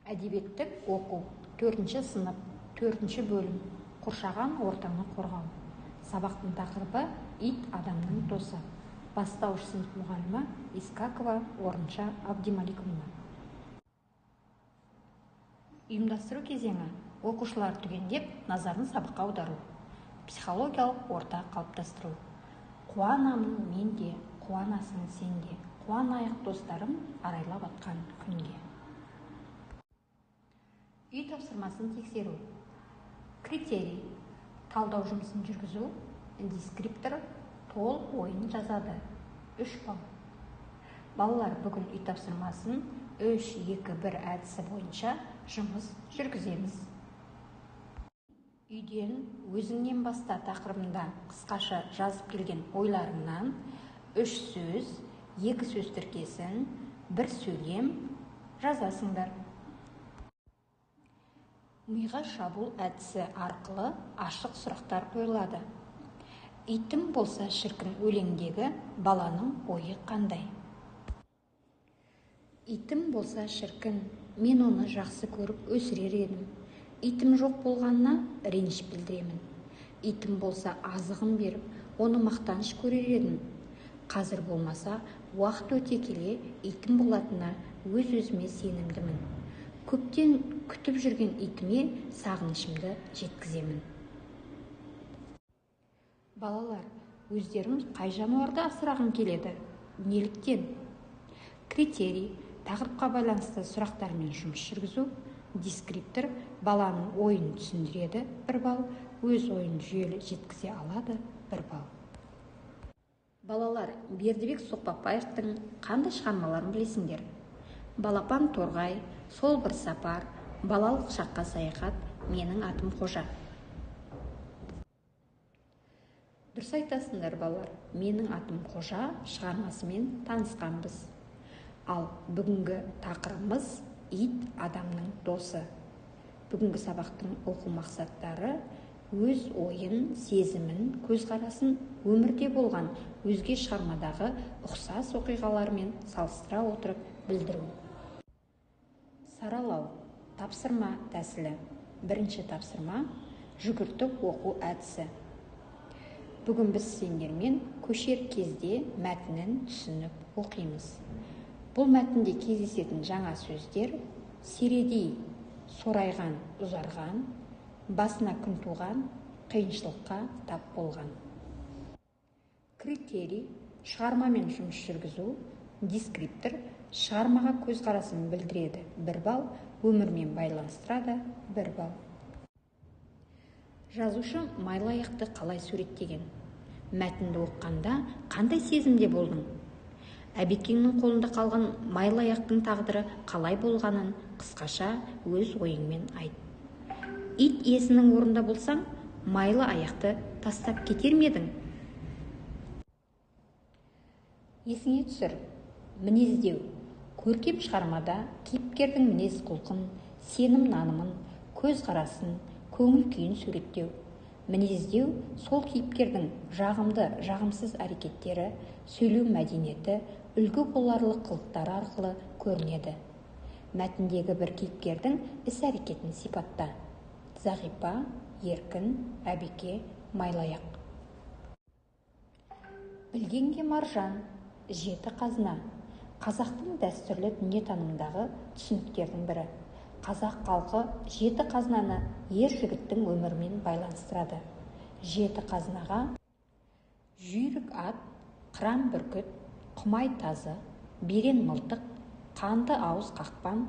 Әдебиеттік оқу, 4 сынып, 4 бөлім. Қоршаған ортаны қорғау. Сабақтың тақырыбы ит адамның досы. Бастауыш сынып мұғалімі Искакова Орынша Абдималиковна. Ұйымдастыру кезеңі. Оқушылар түгендеп, назарын сабаққа аудару. Психологиялық орта қалыптастыру. Қуанамын мен де, қуанасың сен де. Қуанайық, достарым, арайлап атқан күнге. Үй тапсырмасын тексеру. Критерий: талдау жұмысын жүргізу. Дескриптор: толық ойын жазады. 3 балл. Балалар, бүгін үй тапсырмасын 3 2 1 әдісі бойынша жұмыс жүргіземіз. Үйден өзіңнен баста тақырыбында қысқаша жазып келген ойларыңнан 3 сөз, 2 сөз тіркесін, 1 сөйлем жазасыңдар. Миға шабуыл әдісі арқылы ашық сұрақтар қойылады. Итім болса шіркін өлеңдегі баланың ойы қандай? Итім болса шіркін, мен оны жақсы көріп өсірер едім. Итім жоқ болғанына реніш білдіремін. Итім болса азығын беріп, оны мақтаныш көрер едім. Қазір болмаса, уақыт өте келе итім болатынына өз-өзіме сенімдімін. Көптен күтіп жүрген итіме сағынышымды жеткіземін. Балалар, өздерің қай жануарды асырағың келеді? Неліктен? Критерий: тақырыпқа байланысты сұрақтармен жұмыс жүргізу. Дескриптор: баланың ойын түсіндіреді, 1 балл, өз ойын жүйелі жеткізе алады, 1 балл. Балалар, Бердібек Соқпақбаевтың қандай шығармаларын білесіңдер? Балапан торғай, Сол бір сапар, Балалық шаққа саяхат, Менің атым Қожа. Дұрыс айтасыңдар, балалар. Менің атым Қожа шығармасымен танысқанбыз. Ал бүгінгі тақырыбымыз ит адамның досы. Бүгінгі сабақтың оқу мақсаттары: өз ойын, сезімін, көзқарасын өмірде болған өзге шығармадағы ұқсас оқиғалармен салыстыра отырып білдіру. Саралау. Тапсырма тәсілі. Бірінші тапсырма жүгіртіп оқу әдісі. Бүгін біз сендермен көшер кезде мәтінін түсініп оқимыз. Бұл мәтінде кездесетін жаңа сөздер: середей, сорайған, ұзарған, басына күн туған, қиыншылыққа тап болған. Критерий: шығармамен жұмыс жүргізу. Дескриптор: шығармаға көзқарасын білдіреді, 1 балл, өмірмен байланыстырады, 1 балл. Жазушы Майлыаяқты қалай суреттеген? Мәтінді оққанда қандай сезімде болдың? Әбекеңнің қолында қалған Майлыаяқтың тағдыры қалай болғанын қысқаша өз ойыңмен айт. Ит иесінің орнында болсаң, Майлыаяқты тастап кетер ме едің? Есіңе түсір. Мінездеу. Көркем шығармада кейіпкердің мінез-құлқын, сенім-нанымын, көзқарасын, көңіл күйін суреттеу. Мінездеу сол кейіпкердің жағымды, жағымсыз әрекеттері, сөйлеу мәдениеті, үлгі боларлық қылықтары арқылы көрінеді. Мәтіндегі бір кейіпкердің іс-әрекетін сипатта. Зағипа, Еркін, Әбеке, Майлыаяқ. Білгенге маржан, жеті қазына. Қазақтың дәстүрлі дүниетанымындағы түсініктердің бірі. Қазақ халқы жеті қазынаны ер жігіттің өмірімен байланыстырады. Жеті қазынаға жүйрік ат, қыран бүркіт, құмай тазы, берен мылтық, қанды ауыз қақпан,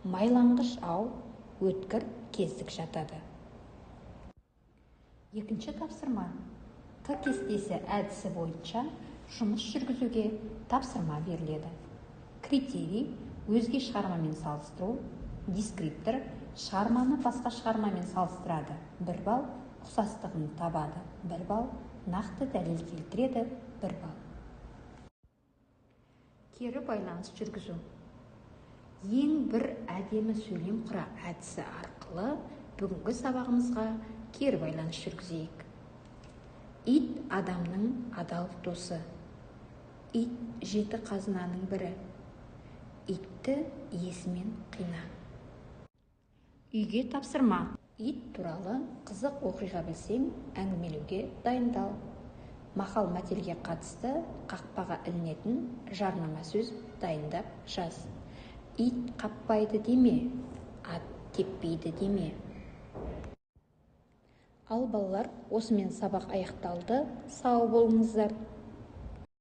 майланғыш ау, өткір кездік жатады. Екінші тапсырма. Т кестесі әдісі бойынша жұмыс жүргізуге тапсырма беріледі. Критерий: өзге шығармамен салыстыру. Дескриптор: шығарманы басқа шығармамен салыстырады, 1 балл, ұқсастығын табады, 1 балл, нақты дәлел келтіреді, 1 балл. Кері байланыс жүргізу. Ең бір әдемі сөйлем құра әдісі арқылы бүгінгі сабағымызға кері байланыс жүргізейік. Ит адамның адал досы. Ит жеті қазынаның бірі. Итті иесімен қина. Үйге тапсырма: ит туралы қызық оқиға білсең, әңгімелеуге дайындал. Мақал мәтелге қатысты қақпаға ілінетін жарнама сөз дайындап жаз. Ит қаппайды деме, ат теппейді деме. Ал, балалар, осымен сабақ аяқталды. Сау болыңыздар.